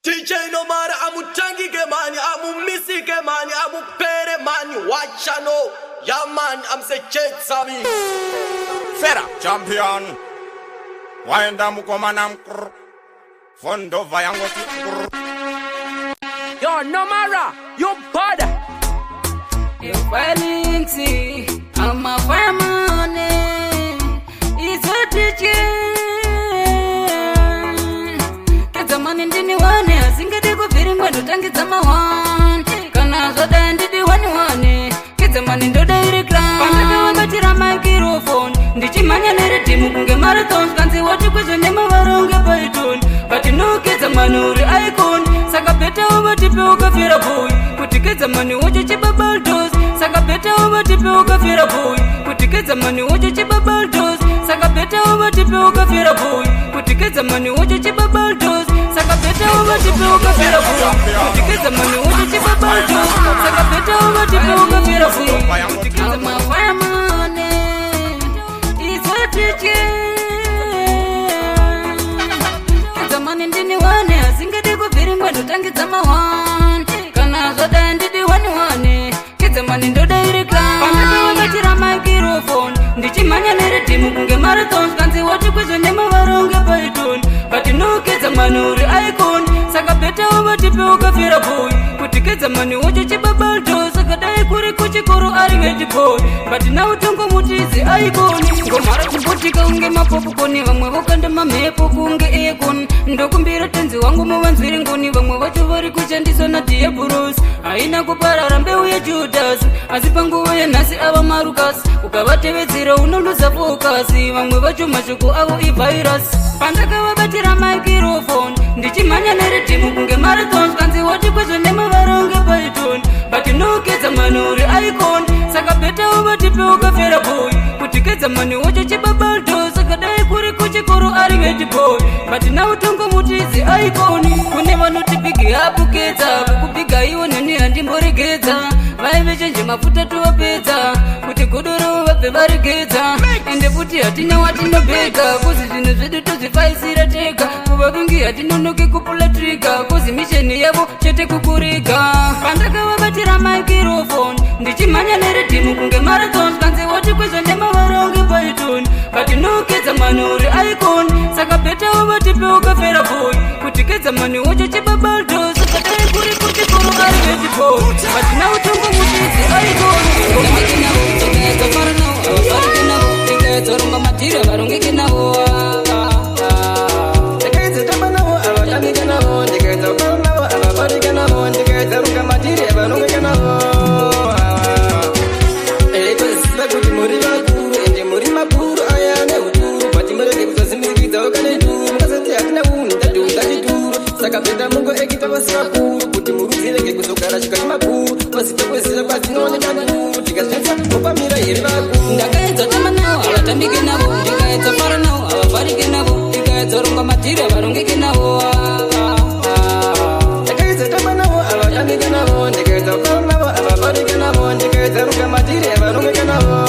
DJ Nomara amutangike mani, amumisike mani, amupere mani, wachano. Yeah man, I'm the Jet. Fera champion. Waenda mukomana mkr. Fondova yangoti mkr. Yo, Nomara, you bad. Efalinsi, amafamane, isatiche. Kedzamani ndini wane, asingadi kubviringwa ndotangidza mawani. Kana zvadai ndidi wani wani, kedzamani ndoda iri clan. Pandakawabatira microphone, ndichimhanya neridhimu kunge marathons. Kanzi wati kwezvo nemavaronge python, but no Kedzamani uri icon. Saka better uvatipe ukafira boy, kuti Kedzamani wacho chibabaldos. Saka better uvatipe ukafira boy, kuti Kedzamani wacho chibabaldos. Saka better uvatipe ukafira boy, kuti Kedzamani wacho chibabaldos. Saka better uvatipe ukafira boy, kuti Kedzamani wacho chibabaldos. Saka better uvatipe ukafira boy, kuti Kedzamani isatiche. Kedzamani ndini wane, asingadi kubviringwa ndotangidza mawani. Kana zvadai ndidi wani wani, Kedzamani ndoda iri clan. Pandakawabatira microphone, ndichimhanya neridhimu kunge marathons. Kanzi wati kwezvo nemavaronge python, but no Kedzamani uri icon. Saka better uvatipe ukafira boy, kuti Kedzamani wacho chibabaldo. Saka dai kuri kuchikoro ari head boy, but now tongomutizi icon. Ngomhara kuputika kunge mapopukoni, vamwe vokanda mamhepo kunge aircon. Ndokumbira tenzi wangu muvanzwiri ngoni, vamwe vacho vari kushandiswa nadhiabhuros. Haina kuparara mbeu yeJudas, asi panguva yanhasi ava marukasi. Ukavatevedzera unoluza focus, vamwe vacho mashoko avo ivirus. Pandakavabatira microphone, ndichimhanya neridhimu kunge marathons. Kanzi wati kwezvo nemavaronge python, but no Kedzamani uri icon. Saka better uvatipe ukafera boy, kuti Kedzamani wacho chibabaldo. Saka dai kuri kuchikoro ari head boy, but now tongomutizi icon. Kune vanoti big up Kedza, kukubiga iwo neni handimboregedza. Vaive chenje mafuta tovapedza, kuti godoro vabve varegedza. Ende futi hatina watinobhega, 'cause zvinhu zvedu tozvifaisira tega. Kuvavengi hatinonoki kupula trigger, 'cause mission yavo chete kukuriga. Pandakavabatira microphone, ndichimhanya neridhimu kunge marathons. Kanzi wati kwezvo nemavaronge python, but no Kedzamani uri icon. Saka better uvatipe ukafera boy, kuti Kedzamani wacho chibabaldo. Saka dai kuri kuchikoro ari head boy, but now tongomutizi icon. Ndikaedza madhiri varongeke navo. Ndikaedza tamba navo, avatambike navo. Ndikaedza kufara navo, avafarike navo. Ndikaedza runga madhiri, avarongeke navo. Toziva kuti muri vakuru, ende muri makuru aya neuturu, but murege kuzozimiridzawo kane duru. Mukasati hatina unhu, tadhunda chituru. Saka better mungoekita vasi vakuru, kuti murudzirege kuzogara chikati makuru vazive kuziva kwadzinooneka duru. Tikazvinza mupamira here vakuru? Ndakaedza tamba navo, havatambike navo. Ndikaedza fara navo, havafarike navo. Ndikaedza ronga madhiri, havarongeke navo. Ndikaedza tamba navo, avatambike navo. Ndikaedza kufara navo, avafarike navo. Ndikaedza runga madhiri, avarongeke navo.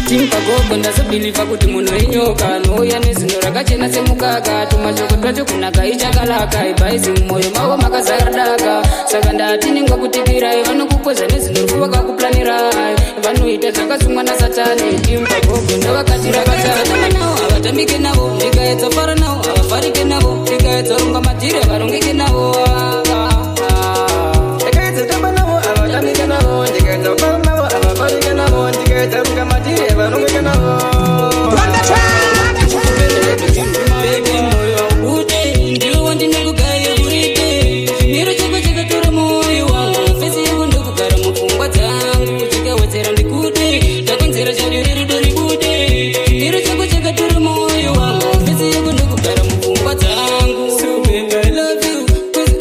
Timpagogo ndazobhilivha kuti munhu inyoka, anouya nezino rakachena semukaka. Tumashoko twacho kunaka ichakalaka, ibhaizi mumwoyo mavo makazara daka. Saka ndati ningokutikirai, vanokukwezva nezino rufu vakakuplanirai, vanoita zvakasungwa nasatani. Timpagogo ndavakatirakatana navo, havatambike navo. Ndikaedza fara navo, havafarike navo. Ndikaedza ronga madhiri, havarongeke navo. Ndikaedza tamba navo, avatambike navo. Ndikaedza kufara navo, avafarike navo. Ndikaedza runga madhiri, avarongeke navo. Baby, moyo waubude, ndiwo wandinokugaya uripe. Chimiro chako chakatora moyo wangu, face yako ndokugara mupfungwa dzangu. Chikawedzera ndikude, chakonzera chadiri rudo ribude. Chimiro chako chakatora moyo wangu, face yako ndokugara mupfungwa dzangu. So baby, I love you, 'cause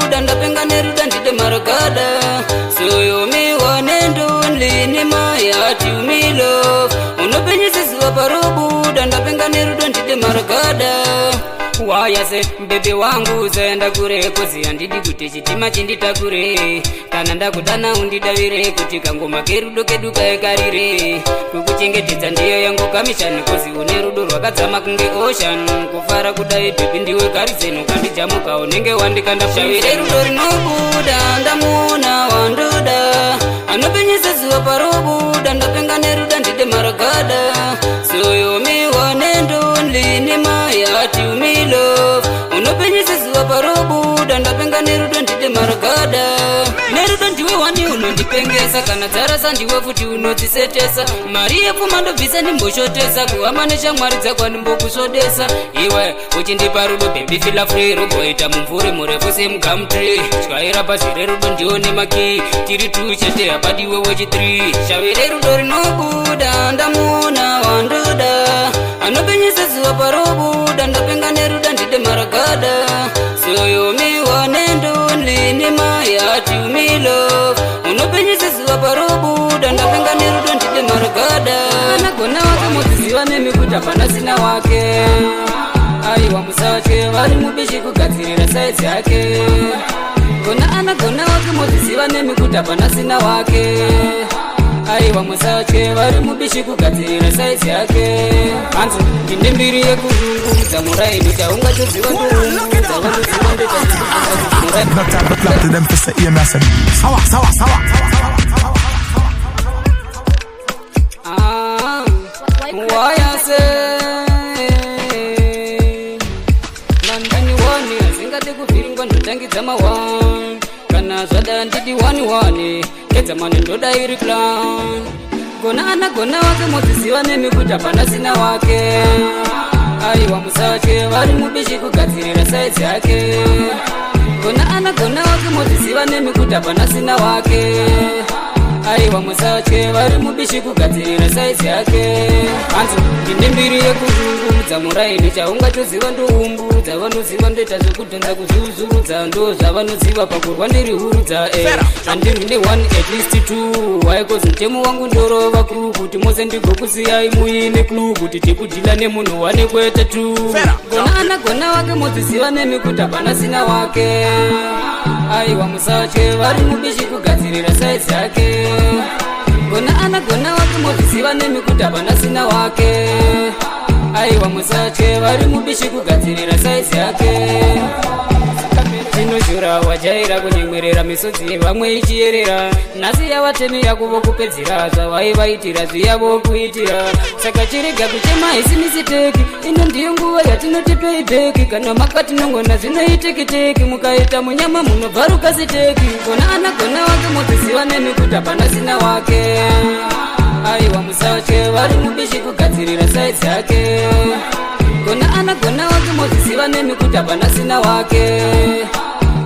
parobuda, ndapenga nerudo, ndide maragada. So you me one and only in my heart, you me love. Unopenyesa zuva parobuda, ndapenga nerudo, ndide maragada. Wayase baby wangu, usaenda kure, 'cause handidi kuti chitima chinditakure. Kana ndakudana undidavire kuti kangoma kerudo kedu kaikarire. Kukuchengetedza ndiyo yangu kamishani, 'cause une rudo rwakadzama kunge ocean. Kufara kudai baby ndiwe garizeni, ukandijamuka unenge wandikanda. Shavi rerudo rinobuda, ndamuona wandoda, anopenyesa zuva parobuda, ndapenga nerudo, ndide maragada. So you me one and only in my heart, you me love. Unopenyesa zuva parobuda, ndapenga nerudo, ndide maragada. Nerudo ndiwe wani unondipengesa, kana dzarasa ndiwe futi unodzisetesa. Mari yepfuma ndobvisa ndimboshotesa, kuhama neshamwari dzakwa ndimbokusvodesa. Iwe uchindipa rudo baby, feel free, rugoita mumvuri murefu semugumtree. Tyaira bhazi rerudo ndione maki, tiri two chete, hapadiwe wechi3. Shavi rerudo rinobuda, ndamuona wandoda, anopenyesa zuva parobuda, ndapenga nerudo, ndide maragada. So you me one and only in my heart, you me love. Unopenyesa zuva parobuda, ndapenga nerudo, ndide maragada. Anagona wake mudziziva nemi kuti hapana sina wake. Aiwa, musatye, vari mubishi kugadzirira saizi yake. Gona anagona wake, mudziziva nemi kuti hapana sina wake. Aiwa, musatye, vari mubishi kugadzirira saizi yake. Hanzi ndine mbiri yekuzungudza muraini, chaungatoziva ndoungudza vanoziva. No time to plot to them for say, hear me I say, sawa, sawa, sawa. Ah, wayase mandini wani asingade kuvhiringwa, ndotangidza mawani. Kana zvada ndidi wani wani, kedzamani ndoda iri clan. Gona anagona wake, modziziva nemi kuti hapana sina wake. Aiwa, musatye, vari mubishi kugadzirira saizi yake. Gona anagona wake, modziziva nemi kuti hapana sina wake. Aiwa, musatye, vari mubishi kugadzirira saizi yake. Hanzi ndine mbiri yekuzungudza muraini, chaungatoziva ndoumbudza vanoziva, ndoita zvekudhonza kuzvuzurudza, ndo zvavanoziva pakurwa ndiri hurudza. Handirwi ne1, at least two. Why? 'Cause mutemo wangu ndorova crew kuti mose ndigokusiyai muine clue kuti tikudhila nemunhu wane kwete two. Gona anagona wake, modziziva nemi kuti hapana sina wake. Aiwa, musatye, vari mubishi kugadzirira saizi yake. Gona anagona wake, modziziva nemi kuti hapana sina wake. Aiwa, musatye, vari mubishi kugadzirira saizi yake. Tinoshura wajaira kunyemwerera, misodzi yevamwe ichiyerera. Nhasi yavatemi yakuvo kupedzera, zvavaivaitira zviyavo kuitira. Saka chirega kuchema, isi mistake. Ino ndiyo nguva yatinoti payback. Kana makatinongona zvinoitekiteki, mukaita munyama munobvaruka siteki. Gona anagona wake, modziziva nemi kuti hapana sina wake. Aiwa, musatye, vari mubishi kugadzirira saizi yake. Gona anagona wake, modziziva nemi kuti hapana sina wake.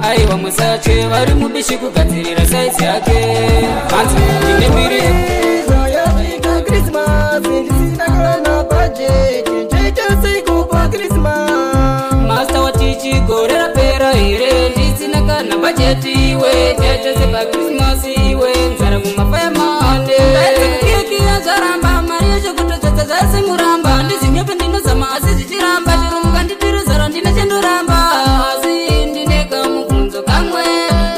Aiwa, musatye, vari mubishi kugadzirira saizi yake. Hanzi ndine mbiri. Yasvika Christmas ndisina kana budget, njoita seiko paChristmas? Master watichi, gore rapera here ndisina kana bhajeti iwe, chaitese paChristmas iwe, nzara kumafayamande kukikiya zvaramba, mari yechekutotsvedza zvasimuramba. Ndizinyope ndinozama asi zvichiramba, chero mukanditiri zara ndine chendoramba. Asi ndine kamubvunzo kamwe,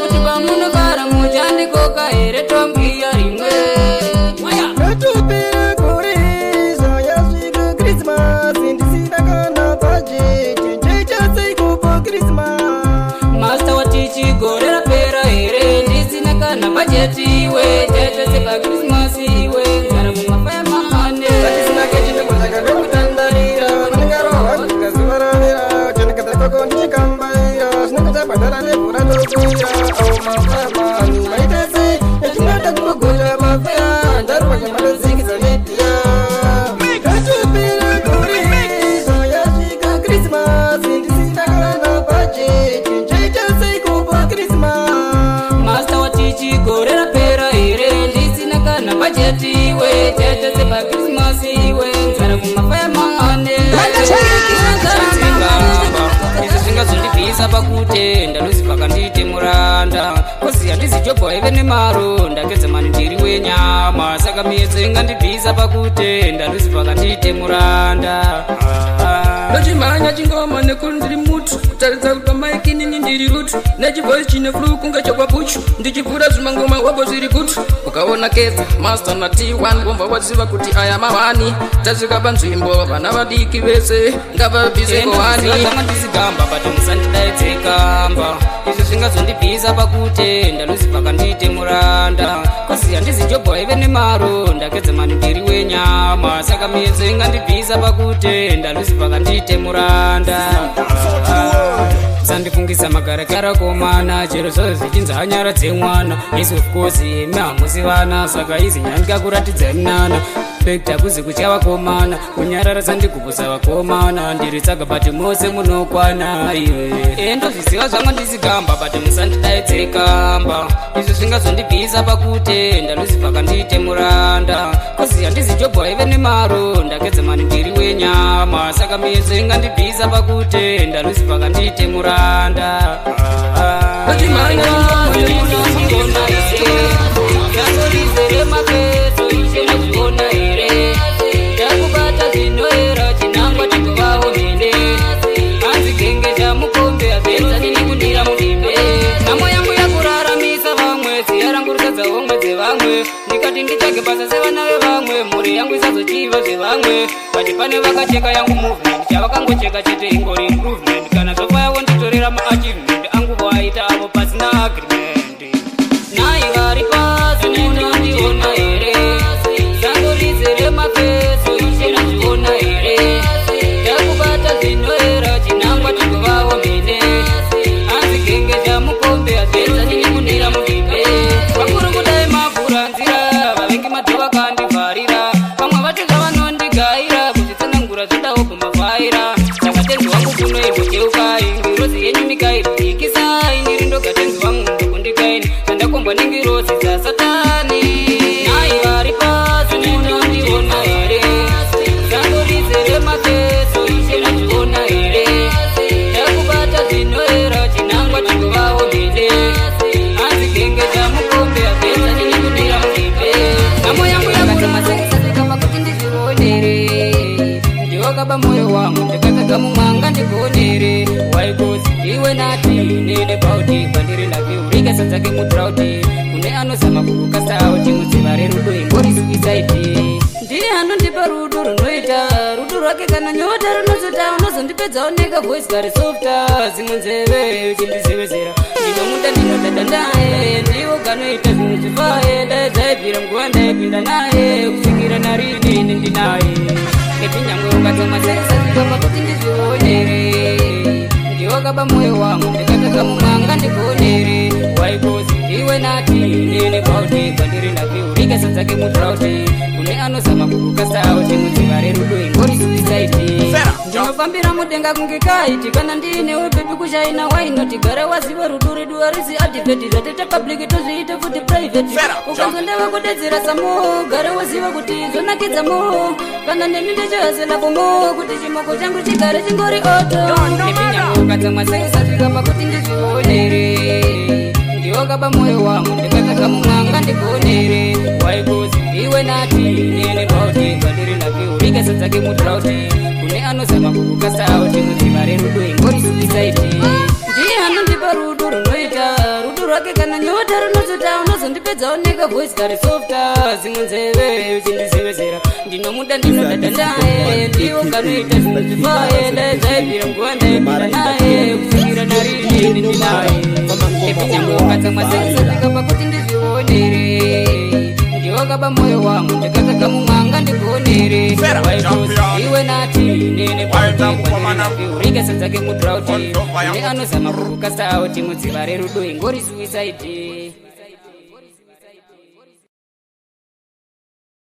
kuti pamunogara muchandikoka here tombwiya rimwe? Yatopera gore, yasvika Christmas ndisina kana budget, njoita seiko paChristmas? Master watichi, gore rapera here ndisina kana bhajeti iwe, chaitese paChristmas iwe, nzara kumafayamande. Patisina kechinombotanga nekutandarira, vanenge rohwa zuva ravera, cheneketa ndichikambaira, zvinenge tabhadhara nevhura ndokuira. Au mafayamani maita sei echinoda kumbogocha mafeya, ndarwa nyamanozingisa nebhiya. Yatopera gore, yasvika Christmas ndisina kana budget, njoita seiko paChristmas? Master watichi, gore rapera here ndisina kana bhajeti iwe, chaitese paChristmas iwe, nzara kumafayamande. Izvi zvingazondibvisa pakutenda, Lucifer kandiite. Muranda kozi handizi jobho aive nemaro. Ndakedzamani ndiri wenyama, saka miedzo ingandibvisa pakutenda. Lucifer kandiite muranda. Ndochimhanya chingoma nekuri ndiri mutu, kutaridza kuti pamaiki nini ndiri rutu, nechivoice chine flu kunge chekwabuchu, ndichivhura zvimangoma wabo zviri gutu. Ukaona Kedza Master na T1, womva waziva kuti aya mawani. Tasvika panzvimbo, vana vadiki vese ngavabvise ngowani. Zvanga ndizigamba, but musandidaidze kamba. Izvi zvingazondibvisa pakutenda. Lucifer kandiite muranda kozi handizi jobho aive nemaro. Ndakedzamani ndiri wenyama, saka miedzo ingandibvisa pakutenda. Lucifer kandiite muranda. Sandifungisa magarakara komana, chero zvazvo zvichinzi anyara dzemwana. Isi of course imi hamusi vana, saka izi nyandika kuratidza minana pekta kuzi kutya vakomana, kunyarara sandigubusa vakomana. Ndiri tsaga, but mose munokwana iwe. Endozviziva zvanga ndizigamba, but musandidaidze kamba. Izvi zvingazondibvisa pakutenda. Lucifer kandiite muranda kozi handizi jobho aive nemaro. Ndakedzamani ndiri wenyama, saka miedzo ingandibvisa pakutenda. Lucifer kandiite muranda. Ndochimhanya chingoma nekuri. Yangorizere mapeto, ishe mazviona here? Takubata zvinoera, chinangwa chikuvawo mene. Hanzi genge chamukombe hazvienzani nekundira mudimbe. Nhamo yangu yakuraramisa vamwe, ziya rangu risadza homwe dzevamwe. Ndikati nditsvage basa sevana vevamwe, mhuri yangu isazochiva zvevamwe. But pane vakacheka yangu movement, chavakangocheka chete ingori improvement. Kana zvofayavo nditorera maachievement angu, voaita avo pasina agreement. Nai vari pasi munondiona here? Sangorizere mafeso, ishe nazviona here? Takubata zvinoera, chinangwa chikuvawo mene. Hanzi genge chamukombe hazvienzani nekunira mudimbe. Vakuru kudai mavhura nzira, vavengi madhova kandivharira. Vamwe vacho zvavanondigaira, kuzvitsanangura zvodawo kumavhaira. Saka tenzi wangu kunoimbocheukai, ngirozi yenyu Mikairi ikisai. Ndiri ndoga tenzi wangu ndokundikaini, zvandakombwa nengirozi dzasatani. Nai vari pasi munondiona here? Sangorizere mafeso, ishe nazviona here? Takubata zvinoera, chinangwa chikuvawo mene. Hanzi genge chamukombe hazvienzani nekundira mudimbe. Nhamo yangu yakatsamasakisakama kuti ndizvionere. Ndiwakaba moyo wangu, ndikatsvaga mumwanga ndigonere. Waikozi ndiwe nati nene bauti kwandiri ndaviurike dzake mudrought. Kune anozama kukukasta out, mudziva rerudo ingori suicide. Ndiye anondipa rudo runoita rudo rwake, kana nyota runozota unozondipedza oneka voice kari softa, dzimwe nzeve uchindizevezera. Ndinomuda, ndinodada naye, ndiwo kanoita zvinhu zvifaye. Dai dzaibvira nguva ndaipinda naye, kusvikira narini ndinaye. Etinyangwe ukadzama seisazvikamba kuti ndizvionere. Ndiwakaba moyo wangu, ndikatsvaga mumwanga ndigonere. Waikozi ndiwe nati nene bauti kwandiri ndaviurike sadzake mudrought. Kune anozama kukukasta out, mudziva rerudo ingori suicide. Ndinofambira mudenga kunge kite kana ndiinewe baby, kushaina wainoti. Gara waziva rudo redu harisi advert, zvateta public tozviita futi private. Ukanzondeva kudedzera samo, gara waziva kuti zvonakidza mo. Kana neni ndichihasela komo kuti chimoko changu chigare chingori auto. Ukatsamwa seisazvikamba kuti ndizvionere. Ndiwakaba moyo wangu, ndikatsvaga mumwanga ndigonere. Waikozi ndiwe nati nene bauti kwandiri ndaviurike sadzake mudrought. Kune anozama kukukasta out, mudziva rerudo ingori suicide. Ndiye anondipa rudo runoita rudo rwake, kana nyota runozota unozondipedza oneka voice kari softa, dzimwe nzeve uchindizevezera. Ndinomuda, ndinodada naye, ndiwo kanoita zvinhu zvifaye. Dai dzaibvira nguva ndaipinda naye, kusvikira narini ndinaye. Epinyangwe ukatsamwa seisazvikamba kuti ndizvionere. Ndiwakaba moyo wangu, ndikatsvaga mumwanga ndigonere. Waikozi iwe nati nene urike sadzake mudrought. Ne anozama kukukasta out, mudziva rerudo ingori suicide.